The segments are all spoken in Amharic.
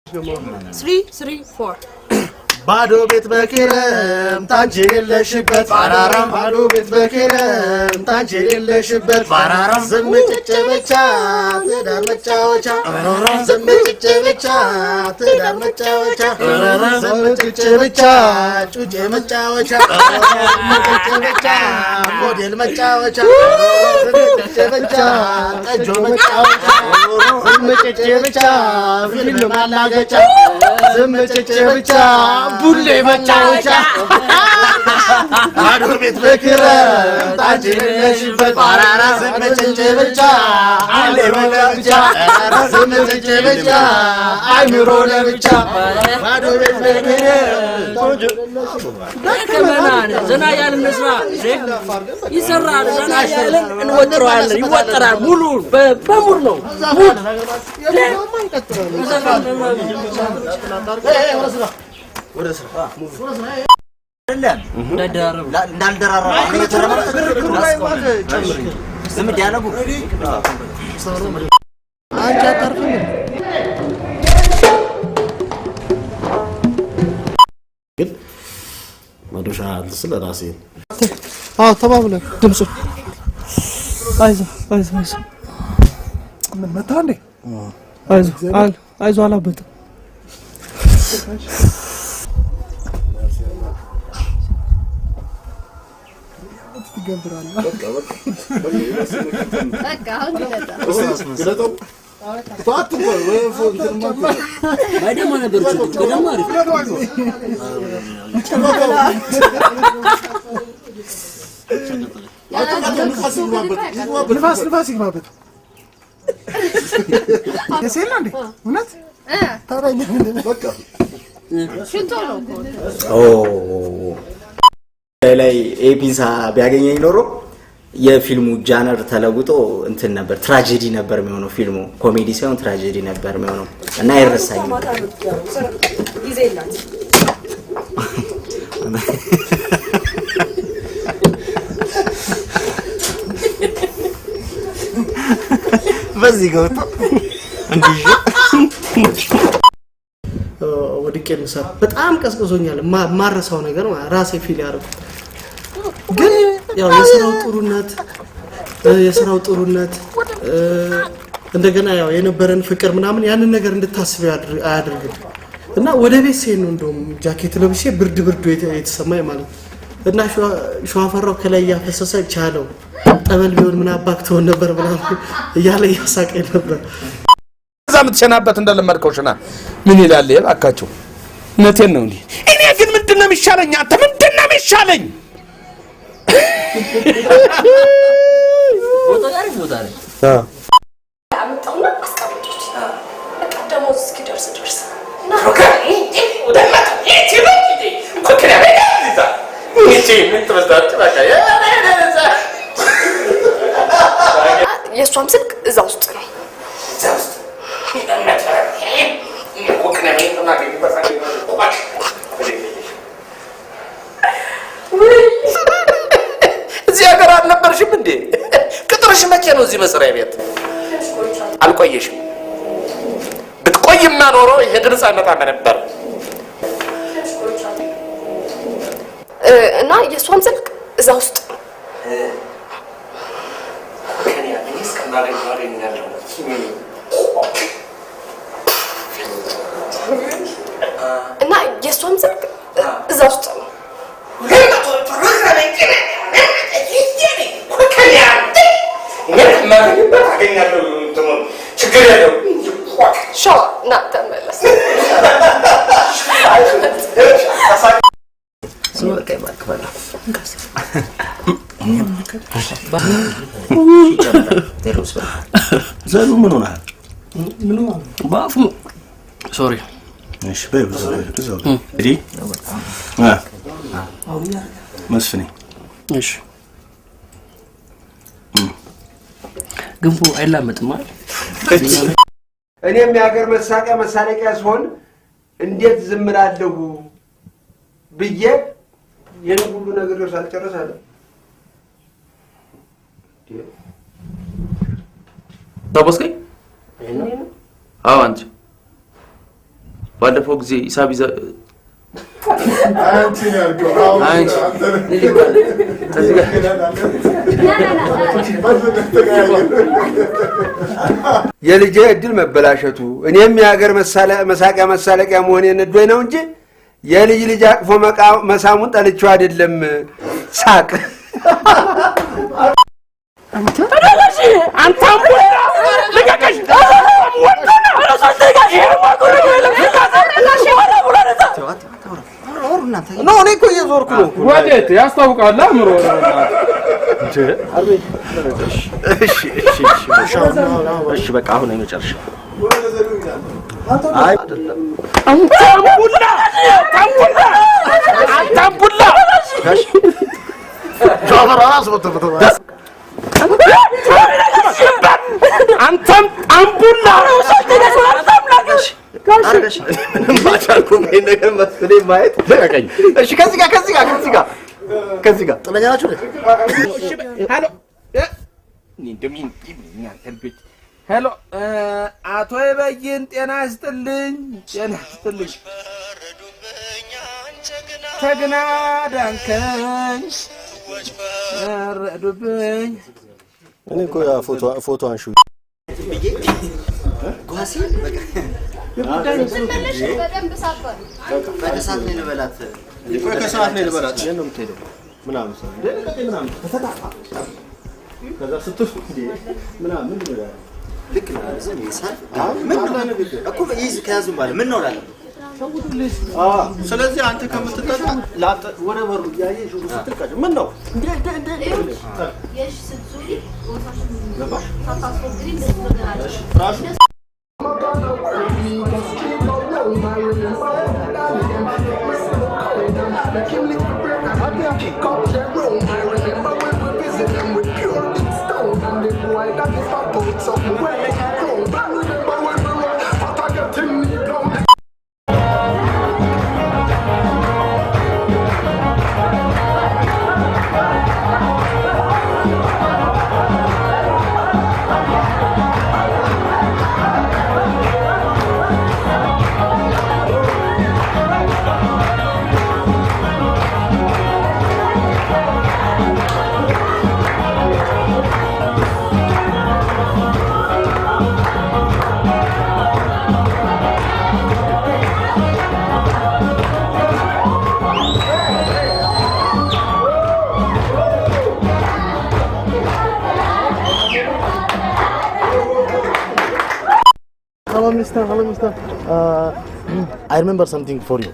Three, three, four. ባዶ ቤት በክረምት አንቺ የሌለሽበት ባራራም፣ ባዶ ቤት በክረምት አንቺ የሌለሽበት ባራራም፣ ዝም ጭጭ ብቻ ትዳር መጫወቻ፣ ዝም ጭጭ ብቻ ትዳር መጫወቻ፣ ዝም ጭጭ ብቻ ጩጬ መጫወቻ፣ ዝም ጭጭ ብቻ ሞዴል መጫወቻ፣ ዝም ጭጭ ብቻ ጠጆ መጫወቻ፣ ዝም ጭጭ ብቻ ፊልም ማላገጫ፣ ዝም ጭጭ ብቻ ቡሌ መጫወቻ። ባዶ ቤት በክረምት አንቺ የሌለሽበት ባራራ፣ ዝም ጭጭ ብቻ ቡሌ መጫወቻ፣ ዝም ጭጭ ብቻ አይምሮ ለብቻ፣ ባዶ ቤት በክረምት። ደከመናን ዘና እያልን እንስራ። ይሰራል። ዘና እያልን እንወጥረዋለን። ይወጠራል። ሙሉ በሙሉ ነው። Mood። ወደ ስራ። እንዳይደራረቡ። እንዳልደራረባ ዝም dialogue ኡ። አንቺ አታርፍም። ግን መዶሻ እንትን ስል ራሴን አዎ ተባብለን ድምፁ፣ አይዞህ አይዞህ አይዞህ። ምን መታ እንዴ? አይዞህ አይዞህ፣ አላበጠም። በቃ አሁን ግለጠው። ባይደማ ነበር ችግሩ። በደማ አሪፍ። ንፋስ ንፋስ ይግባበት። ደስ የለ እንዴ? እውነት ታዲያ እኛ ምንድን ነው? ሽንቶ ነው እኮ። ላይ ኤፒንሳ ቢያገኘኝ ኖሮ የፊልሙ genre ተለውጦ እንትን ነበር፣ tragedy ነበር የሚሆነው። ፊልሙ ኮሜዲ ሳይሆን tragedy ነበር የሚሆነው እና አይረሳኝም። ጊዜ የላት። በዚህ ገብቶ እንዲህ ወድቄ የምሰራው በጣም ቀዝቅዞኛል። ማረሳው ነገር ማለት ራሴ feel ያደረኩት ግን ያው የስራው ጥሩነት፣ እንደገና ያው የነበረን ፍቅር ምናምን ያንን ነገር እንድታስብ አያደርግም። እና ወደ ቤት ስሄድ ነው እንደውም ጃኬት ለብሼ ብርድ ብርዱ የተሰማኝ ማለት ነው። እና ሸዋፈራው ከላይ እያፈሰሰ ቻለው፣ ጠበል ቢሆን ምን አባክ ትሆን ነበር ምናምን እያለ እያሳቀኝ ነበር። እዛ የምትሸናበት እንደለመድከው ሽና። ምን ይላል ይሄ? እባካችሁ እውነቴን ነው እንዴ? እኔ ግን ምንድን ነው የሚሻለኝ? አንተ ምንድን ነው የሚሻለኝ? ቦታ አሪፍ ቦታ ነው። አመጣውና አስቀምጦት በቃ ደሞዝ እስኪደርስ ድረስ እና የእሷም ስልክ እዛ ውስጥ ነው። እዚህ ሀገር አልነበርሽም እንዴ? ቅጥርሽ መቼ ነው? እዚህ መስሪያ ቤት አልቆየሽም። ብትቆይማ ኖሮ ይሄ ድምፅ አይመጣም ነበር። እና የእሷም ስልክ እዛ ውስጥ ነው። እና የእሷም ስልክ እዛ ውስጥ ነው። ችግር የለውም። ሸዋ ና ተመለስ። በቃ ይባርክ በላ። ቴዎድሮስ በላ። ዘሉ ምን ሆነሃል? በአፉ sorry። እሺ በይ በዛው በይ በዛው በይ። እንግዲህ መስፍኔ። እሺ፣ ገንፎ አይላመጥም አይደል? እኔም የሀገር መሳቂያ መሳለቂያ ስሆን እንዴት ዝም እላለሁ ብዬ ይህን ሁሉ ነገር ሳልጨርስ አለ። ታቦስከኝ? አዎ አንቺ። ባለፈው ጊዜ ሂሳብ ይዘህ አንቺ ነው ያልከው። አሁን አንቺ አንተ ነህ። እዚህ ጋር የልጄ እድል መበላሸቱ እኔም የሀገር መሳቂያ መሳለቂያ መሆኔ ነዶኝ ነው እንጂ የልጅ ልጅ አቅፎ መሳሙን ጠልቼው አይደለም። ሳቅ። አንተ አምቡላ ልቀቀሽ! No፣ እኔ እኮ እየዞርኩ ነው። ወዴት ያስታውቃል? አእምሮ። እሺ እሺ እሺ እሺ፣ በቃ አሁን የመጨረሻ። አይ አይደለም። አንተ አምቡላ፣ አምቡላ፣ አንተ አምቡላ። አንተም አምቡላ። ምንም አልቻልኩም። ይሄን ነገር መስፍኔ ማየት ልቀቀኝ። እሺ ከዚህ ጋር፣ ከዚህ ጋር፣ ከዚህ ጋር፣ ከዚህ ጋር ጥለኛ ናችሁ። Hello፣ hello፣ አቶ ይበይን ጤና ይስጥልኝ፣ ጤና ይስጥልኝ። ተግና ዳንከኝ ረዱብኝ። እኔ እኮ ያ ፎቶ ፎቶ አንሺው ከሰዓት ነው ልበላት። ከሰዓት ነው ልበላት። የት ነው የምትሄደው? ምናምን ሰው እንደ ልቀቀኝ ምናምን ተተጣጣ ከዛ ስትል እንዴ ምናምን ምንድን ነው ያለው? ልክ ነው። ዝም ይሳል ምን ነው እኮ ይዝ ከያዙም በኋላ ምን ነው እላለሁ። ስለዚህ አንተ ከምትጠጣ ለአንተ ወደ በሩ እያየህ ሹሩ ስትል ቀጭ ምን ነው እንዴ እንዴ እንዴ እንዴ ገባሽ? ራሱ Hello mister, hello mister. I remember something for you.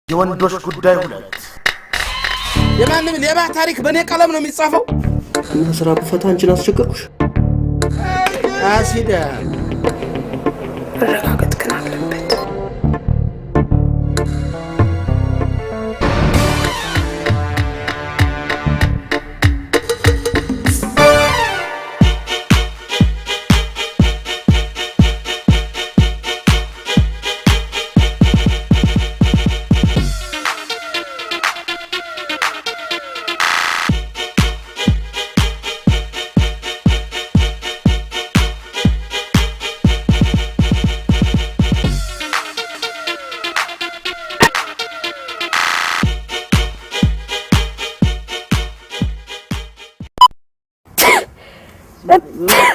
የወንዶች ጉዳይ 2። የማንም ሌባ ታሪክ በእኔ ቀለም ነው የሚጻፈው። እና ስራ ብፈታ አንቺን አስቸገርኩሽ? አሲዳ። መረጋገጥ ግን አለበት።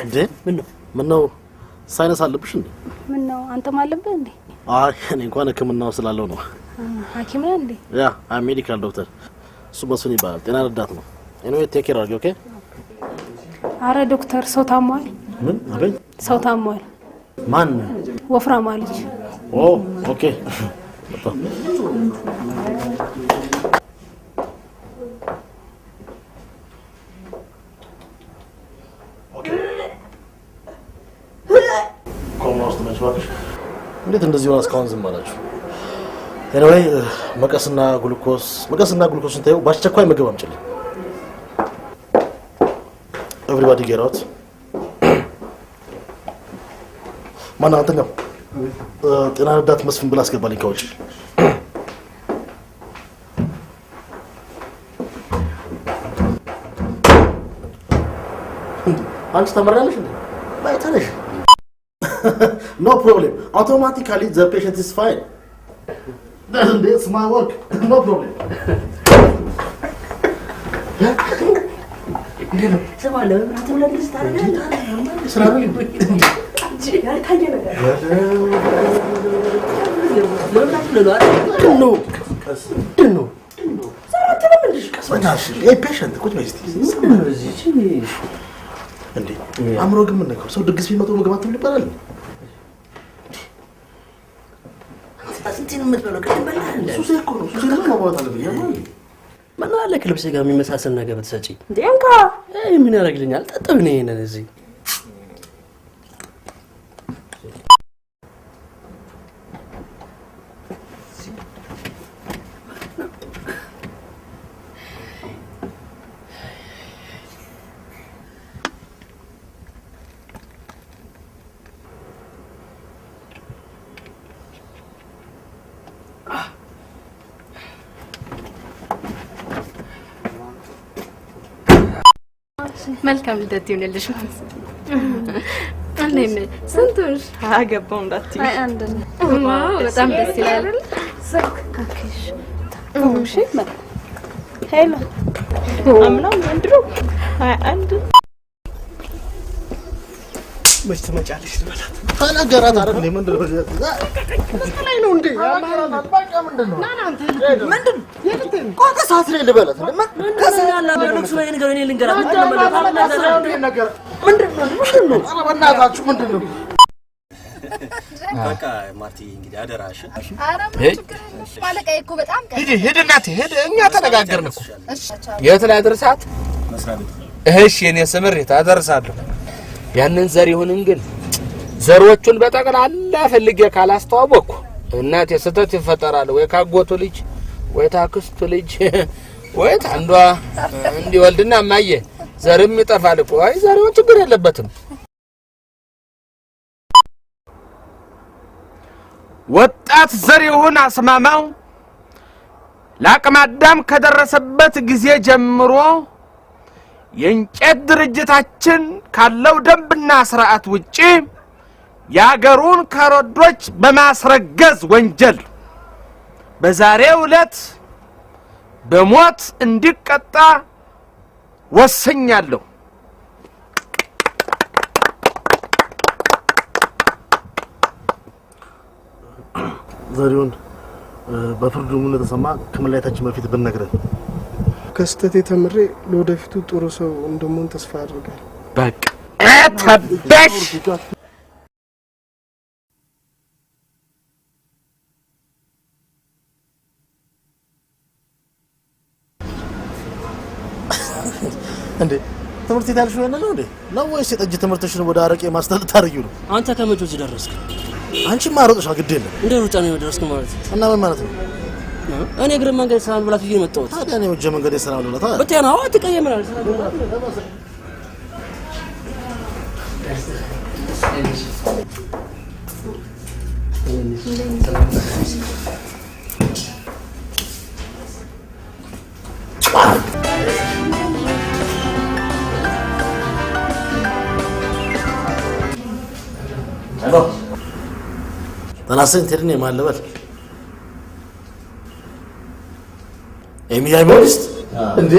እንዴ ምን ነው sinus አለብሽ እንዴ? ምን ነው አንተም አለብህ እንዴ? አይ እኔ እንኳን ሕክምናው ስላለው ነው። ሐኪም ነህ እንዴ? Yeah, I'm medical doctor። እሱ መስፍን ይባላል። ጤና ረዳት ነው። Anyway, take care አድርጊ። Okay። አረ ዶክተር፣ ሰው ታሟል። ምን? አቤት። ሰው ታሟል። ማን? ወፍራማ ልጅ። Oh, okay። በጣም ኮማ ውስጥ ነች። እባክሽ እንዴት እንደዚህ ሆና እስካሁን ዝም አላችሁ? Anyway, መቀስና ግሉኮስ፣ መቀስና ግሉኮስን ተይው፣ በአስቸኳይ ምግብ አምጪልኝ። Everybody get out። ማነው አንተኛው? ጤና ረዳት መስፍን ብላ አስገባልኝ ከውጭ። አንቺ ተመራለሽ እንዴ? በይ ተነሽ። No problem. Automatically the patient is fine. It's my work. No problem. ስማ ለመብራት ብለህ እንደዚህ ታደርጋለህ? ስራ ነው። ያልታየ ነገር ለመብራት ብለህ ነው አይደል? ምንድን ነው? ምንድን ነው? Patient ቁጭ በይ እስኪ። እንዴ አእምሮ ግን ምን ነካው? ሰው ድግስ ቢመጣው ምግብ አትብሉ ይባላል። ስንቴ ነው የምትበላው? ቅድም በላህ እንደ ሱሴ እኮ ነው። ሱሴ ደግሞ ማቋረጥ አለብኝ። ምን አለ ከልብሴ ጋር የሚመሳሰል ነገር ብትሰጪኝ? እንዴ እንካ። አይ ምን ያደርግልኛል? ጠጣሁ እኔ ይሄንን እዚህ መልካም ልደት ይሁንልሽ። እንዴት ነሽ? ስንት ሆንሽ? አገባው እንዳትዪ። አንድ ነው። Wow በጣም ደስ ይላል። እሺ hello አምናም ዘንድሮ 21 መች ትመጫለሽ ልበላት? ተናገራት አይደል? እንዴ ምንድን ነው? ላይ ነው እንዴ? በቃ ምንድን ነው? ቆይ ከሰዓት ላይ ልበላት። ምንድን ነው? በእናታችሁ ምንድን ነው? በቃ ማርቲ እንግዲህ አደራሽ። ኧረ ምን ችግር የለም። አለቃዬ እኮ በጣም ሂድ ሂድ እናቴ ሂድ። እኛ ተነጋገርን እኮ። የት ላይ አድርሳት? መስሪያ ቤት። እሺ የኔ ስምሪት አደርሳለሁ። ያንን ዘሪሁንን ግን ዘሮቹን በጠቅላላ ፈልጌ ካላስተዋወቅኩ እናቴ ስህተት ይፈጠራል። ወይ ካጎቱ ልጅ ወይ ታክስቱ ልጅ ወይ ታንዷ እንዲወልድና እማዬ ዘርም ይጠፋል እኮ። አይ ዘሪሁን ችግር የለበትም። ወጣት ዘሪሁን አስማማው ለአቅመ አዳም ከደረሰበት ጊዜ ጀምሮ የእንጨት ድርጅታችን ካለው ደንብና ስርዓት ውጪ የአገሩን ከረዶች በማስረገዝ ወንጀል በዛሬው ዕለት በሞት እንዲቀጣ ወስኛለሁ። ዘሪሁን በፍርዱ ምን እንደተሰማ ከመለያየታችን በፊት ብንነግረን። ከስህተቴ ተምሬ ለወደፊቱ ጥሩ ሰው እንደምሆን ተስፋ አድርጋለሁ። በቃ ተበሽ እንዴ ትምህርት ቤት ያልሽው ነው እንዴ? ነው ወይስ የጠጅ ትምህርትሽን ወደ አረቄ ማስተላለፍ ታደርጊው ነው? አንተ ከመቼ እዚህ ደረስክ? አንቺማ ሮጠሻል። ግድ የለም እንደ ሩጫ ነው የደረስክ ማለት እና ምን ማለት ነው? እኔ እግረ መንገድ ሰላም ልበላት ብዬ ነው የመጣሁት። ታዲያ እኔ ወጀ መንገድ ሰላም ልበላት? ብትይ ነው ትቀየምናለህ። Hello ተናሰኝ ቴድኔ ማን ልበል? ኤሚ የአእምሮ ሚስት እንዴ?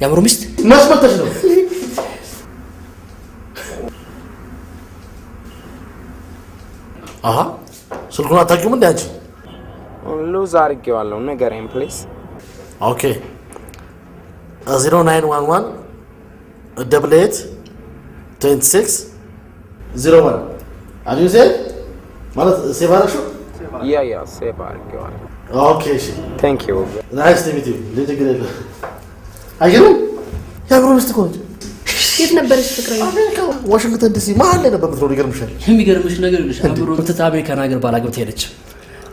የአእምሮ ሚስት መስመተሽ ነው። አሃ ስልኩን አታውቂውም እንዴ አንቺ? Lose አድርጌዋለሁ። ንገረኝ please። Okay 0911 88 26 01 አዲዮ save ማለት save አደረግሽው? Yeah, save አድርጌዋለሁ። Okay እሺ። Thank you። Nice to meet you። ችግር የለም። አይገርምም? የአእምሮ ሚስት እኮ ነች። የት ነበረች ፍቅረኛ? አሜሪካ ዋሽንግተን ዲሲ መሀል ላይ ነበር የምትኖረው። ይገርምሻል። የሚገርምሽ ነገር ይኸውልሽ አእምሮ ትታ አሜሪካን ሀገር ባላገብታ ሄደች።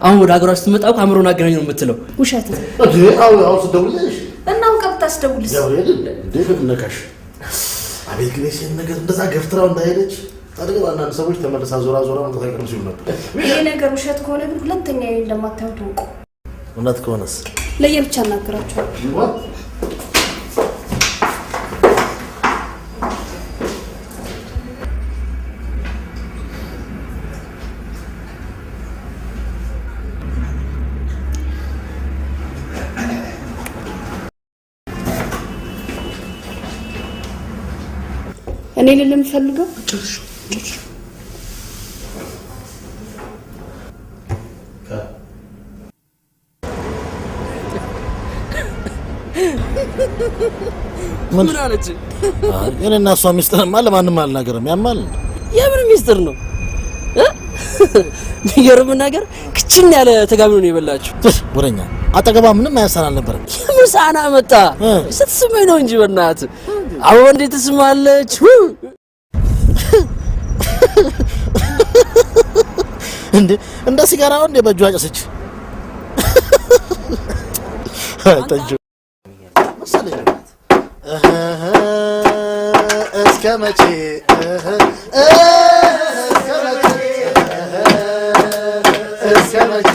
አሁን ወደ ሀገሯ ስትመጣ እኮ አእምሮን አገናኝ ነው የምትለው። ውሸት ነው። እንዴ አሁን አሁን ስደውልልሽ እና አውቃ ብታስደውልስ? ገብርኤል እንዴ ነካሽ። አቤት ግን የሴት ነገር እንደዛ ገፍትራው እንዳሄደች ታዲያ አንዳንድ ሰዎች ተመልሳ ዞራ ዞራ መምጣት አይቀርም ሲሉ ነበር። ይሄ ነገር ውሸት ከሆነ ግን ሁለተኛ ይሄን እንደማታዩት እወቁ። እውነት ከሆነስ ለየብቻ እናገራቸዋለሁ። እኔ ልል የምፈልገው ምን አለች? የኔና እሷ ሚስጥርማ ለማንም አልናገርም። ያማል። የምን ሚስጥር ነው? የሚገርም ነገር ክችን ያለ ተጋቢኖ ነው የበላችሁ። ወረኛ አጠገባ ምንም አያሳን አልነበረም። የምን ሳህን አመጣ? ስትስመኝ ነው እንጂ በእናትህ አበባ እንዴት ትስማለች? እንዴ እንደ ሲጋራው እንደ በእጇ አጨሰች። ጠጁ መሰለኝ። እስከ መቼ እስከ መቼ እስከ መቼ